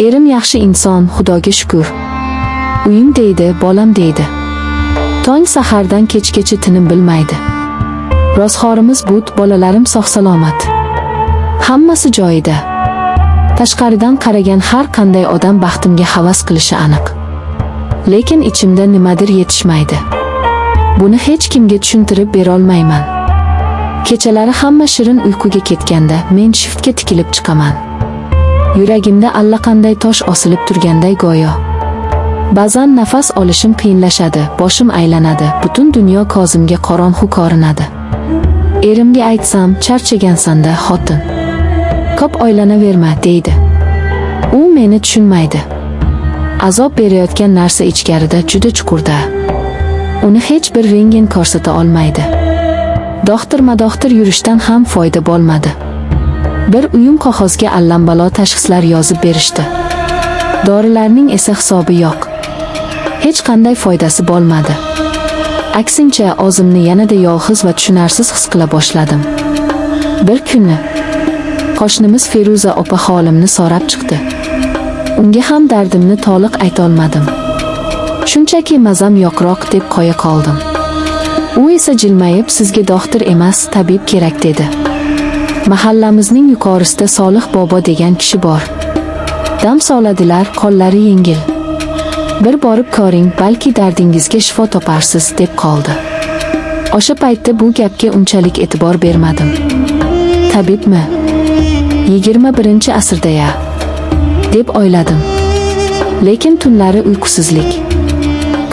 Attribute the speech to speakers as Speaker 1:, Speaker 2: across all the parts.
Speaker 1: Erim yaxshi inson, Xudoga shukur. Uyim deydi, bolam deydi. Tong sahardan kechgacha tinim bilmaydi. Ro'zg'orimiz but, bolalarim sog' salomat. Hammasi joyida. Tashqaridan qaragan har qanday odam baxtimga havas qilishi aniq. Lekin ichimda nimadir yetishmaydi. Buni hech kimga tushuntirib berolmayman. Kechalari hamma shirin uyquga ketganda men shiftga tikilib chiqaman. Yuragimda allaqanday tosh osilib turganday go'yo. Ba'zan nafas olishim qiyinlashadi, boshim aylanadi, butun dunyo ko'zimga qorong'u ko'rinadi. Erimga aytsam, charchagansan-da, xotin. Ko'p o'ylanaverma, deydi. U meni tushunmaydi. Azob berayotgan narsa ichkarida, juda chuqurda. Uni hech bir rentgen ko'rsata olmaydi. Do'xtir-madoxtir yurishdan ham foyda bo'lmadi. Bir uyum qog'ozga allambalo tashxislar yozib berishdi. Dorilarning esa hisobi yo'q. Hech qanday foydasi bo'lmadi. Aksincha, o'zimni yanada yolg'iz va tushunarsiz his qila boshladim. Bir kuni qo'shnimiz Feruza opa holimni so'rab chiqdi. Unga ham dardimni to'liq aytolmadim. Shunchaki mazam yo'qroq deb qo'ya qoldim. U esa jilmayib, sizga doktor emas, tabib kerak dedi. Mahallamizning yuqorisida Solih bobo degan kishi bor. Dam soladilar, qo'llari yengil. Bir borib ko'ring, balki dardingizga shifo toparsiz, deb qoldi. O'sha paytda bu gapga unchalik e'tibor bermadim. Tabibmi? 21-asrda-ya, deb o'yladim. Lekin tunlari uyqusizlik,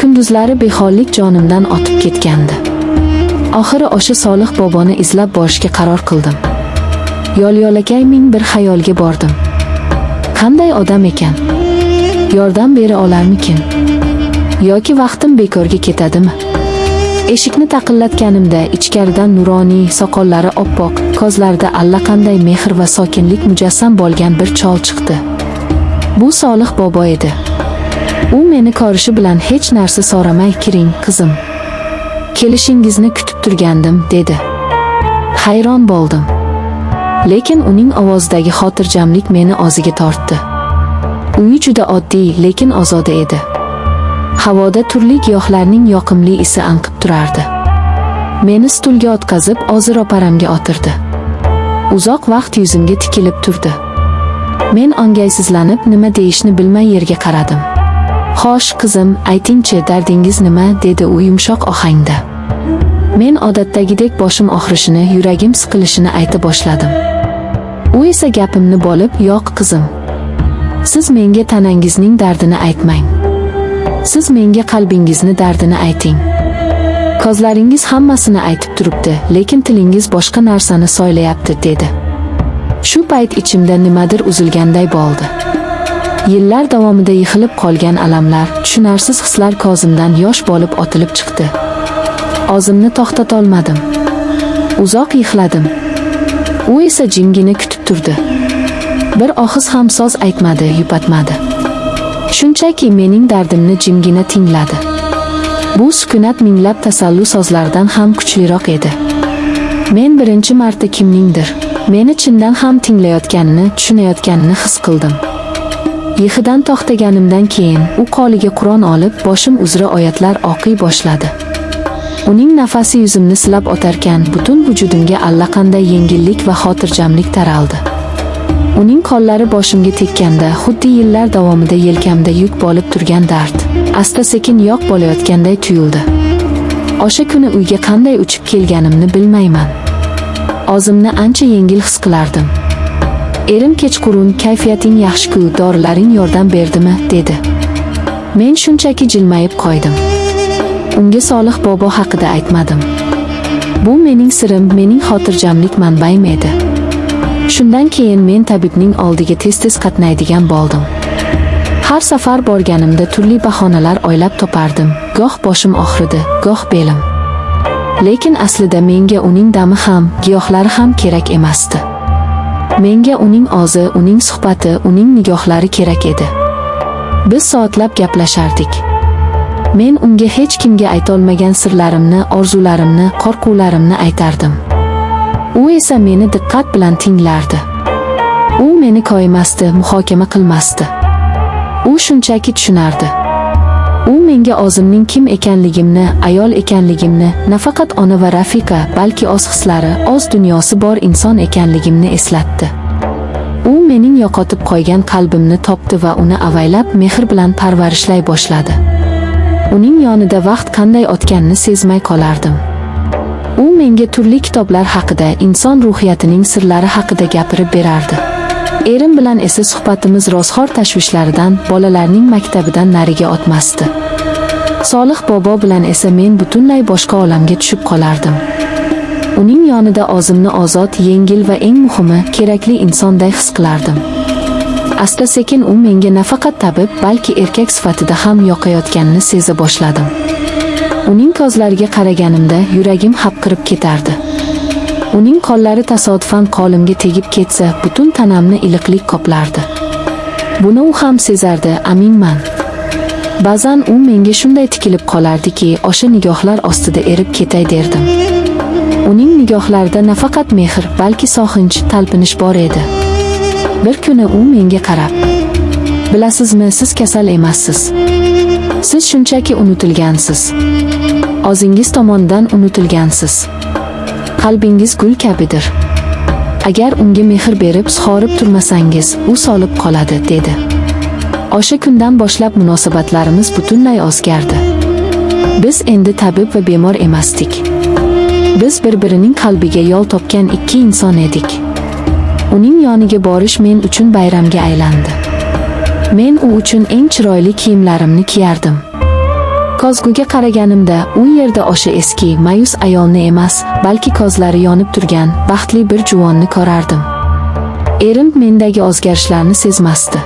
Speaker 1: kunduzlari behollik jonimdan o'tib ketgandi. Oxiri o'sha Solih boboni izlab borishga qaror qildim. Yo'l yo'lakay ming bir xayolga bordim. Qanday odam ekan? Yordam bera olarmikin? Yoki vaqtim bekorga ketadimi? Eshikni taqillatganimda ichkaridan nuroniy, soqollari oppoq, ko'zlarida allaqanday mehr va sokinlik mujassam bo'lgan bir chol chiqdi. Bu Solih bobo edi. U meni ko'rishi bilan hech narsa so'ramay, "Kiring, qizim. Kelishingizni kutib turgandim", dedi. Hayron bo'ldim. Lekin uning ovozidagi xotirjamlik meni o'ziga tortdi. Uyi juda oddiy, lekin ozoda edi. Havoda turli giyohlarning yoqimli isi anqib turardi. Meni stulga o'tqazib, o'zi ro'paramga o'tirdi. Uzoq vaqt yuzimga tikilib turdi. Men o'ng'aysizlanib, nima deyishni bilmay yerga qaradim. "Xo'sh, qizim, aytingchi, dardingiz nima?" dedi u yumshoq ohangda. Men odatdagidek boshim og'rishini, yuragim siqilishini ayta boshladim. U esa gapimni bo'lib, "Yo'q, qizim. Siz menga tanangizning dardini aytmang. Siz menga qalbingizni dardini ayting. Ko'zlaringiz hammasini aytib turibdi, lekin tilingiz boshqa narsani so'ylayapti", dedi. Shu payt ichimda nimadir uzilganday bo'ldi. Yillar davomida yig'ilib qolgan alamlar, tushunarsiz hislar ko'zimdan yosh bo'lib otilib chiqdi. O'zimni to'xtatolmadim. Uzoq yig'ladim. U esa jimgina kutib turdi. Bir og'iz ham so'z aytmadi, yupatmadi. Shunchaki mening dardimni jimgina tingladi. Bu sukunat minglab tasalli so'zlardan ham kuchliroq edi. Men birinchi marta kimningdir meni chindan ham tinglayotganini, tushunayotganini his qildim. Yig'idan to'xtaganimdan keyin u qo'liga Qur'on olib, boshim uzra oyatlar o'qiy boshladi. Uning nafasi yuzimni silab o'tarkan, butun vujudimga allaqanday yengillik va xotirjamlik taraldi. Uning qo'llari boshimga tekkanda, xuddi yillar davomida yelkamda yuk bo'lib turgan dard asta-sekin yo'q bo'layotganday tuyuldi. O'sha kuni uyga qanday uchib kelganimni bilmayman. O'zimni ancha yengil his qilardim. Erim kechqurun, "Kayfiyating yaxshi-ku, dorilaring yordam berdimi?" dedi. Men shunchaki jilmayib qo'ydim. Unga Solih bobo haqida aytmadim. Bu mening sirim, mening xotirjamlik manbaim edi. Shundan keyin men tabibning oldiga tez-tez qatnaydigan bo'ldim. Har safar borganimda turli bahonalar o'ylab topardim. Goh boshim og'ridi, goh belim. Lekin aslida menga uning dami ham, giyohlari ham kerak emasdi. Menga uning o'zi, uning suhbati, uning nigohlari kerak edi. Biz soatlab gaplashardik. Men unga hech kimga aytolmagan sirlarimni, orzularimni, qo'rquvlarimni aytardim. U esa meni diqqat bilan tinglardi. U meni koyimasdi, muhokama qilmasdi. U shunchaki tushunardi. U menga o'zimning kim ekanligimni, ayol ekanligimni, nafaqat ona va rafiqa, balki o'z hislari, o'z dunyosi bor inson ekanligimni eslatdi. U mening yo'qotib qo'ygan qalbimni topdi va uni avaylab, mehr bilan parvarishlay boshladi. Uning yonida vaqt qanday o'tganini sezmay qolardim. U menga turli kitoblar haqida, inson ruhiyatining sirlari haqida gapirib berardi. Erim bilan esa suhbatimiz ro'zg'or tashvishlaridan, bolalarning maktabidan nariga o'tmasdi. Solih bobo bilan esa men butunlay boshqa olamga tushib qolardim. Uning yonida o'zimni ozod, yengil va eng muhimi, kerakli insonday his qilardim. Asta-sekin u menga nafaqat tabib, balki erkak sifatida ham yoqayotganini seza boshladim. Uning ko'zlariga qaraganimda yuragim hapqirib ketardi. Uning qo'llari tasodifan qo'limga tegib ketsa, butun tanamni iliqlik qoplardi. Buni u ham sezardi, aminman. Ba'zan u menga shunday tikilib qolardiki, o'sha nigohlar ostida erib ketay derdim. Uning nigohlarida nafaqat mehr, balki sog'inch, talpinish bor edi. Bir kuni u menga qarab: "Bilasizmi, siz kasal emassiz. Siz shunchaki unutilgansiz. O'zingiz tomonidan unutilgansiz. Qalbingiz gul kabidir. Agar unga mehr berib, sug'orib turmasangiz, u solib qoladi", dedi. O'sha kundan boshlab munosabatlarimiz butunlay o'zgardi. Biz endi tabib va bemor emasdik. Biz bir-birining qalbiga yo'l topgan ikki inson edik. Uning yoniga borish men uchun bayramga aylandi. Men u uchun eng chiroyli kiyimlarimni kiyardim. Ko'zguga qaraganimda u yerda o'sha eski, ma'yus ayolni emas, balki ko'zlari yonib turgan, baxtli bir juvonni ko'rardim. Erim mendagi o'zgarishlarni sezmasdi.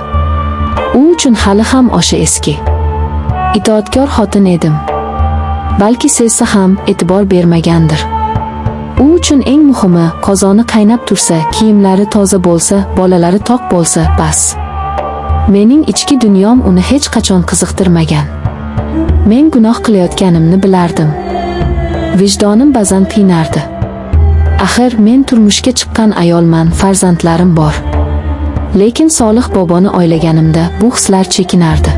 Speaker 1: U uchun hali ham o'sha eski, itoatkor xotin edim. Balki sezsa ham e'tibor bermagandir. U uchun eng muhimi qozoni qaynab tursa, kiyimlari toza bo'lsa, bolalari to'q bo'lsa, bas. Mening ichki dunyom uni hech qachon qiziqtirmagan. Men gunoh qilayotganimni bilardim. Vijdonim ba'zan qiynardi. Axir men turmushga chiqqan ayolman, farzandlarim bor. Lekin Solih boboni o'ylaganimda bu hislar chekinardi.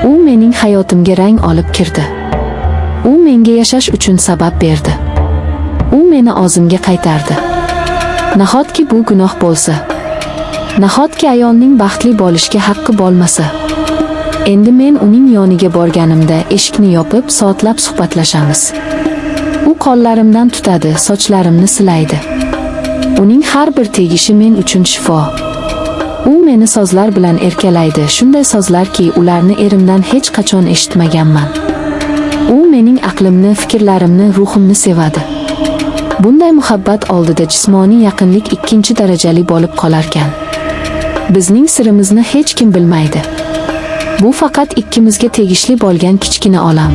Speaker 1: U mening hayotimga rang olib kirdi. U menga yashash uchun sabab berdi. U meni o'zimga qaytardi. Nahotki bu gunoh bo'lsa? Nahotki ayolning baxtli bo'lishga haqqi bo'lmasa? Endi men uning yoniga borganimda eshikni yopib, soatlab suhbatlashamiz. U qo'llarimdan tutadi, sochlarimni silaydi. Uning har bir tegishi men uchun shifo. U meni so'zlar bilan erkalaydi, shunday so'zlarki, ularni erimdan hech qachon eshitmaganman. U mening aqlimni, fikrlarimni, ruhimni sevadi. Bunday muhabbat oldida jismoniy yaqinlik ikkinchi darajali bo'lib qolarkan. Bizning sirimizni hech kim bilmaydi. Bu faqat ikkimizga tegishli bo'lgan kichkina olam.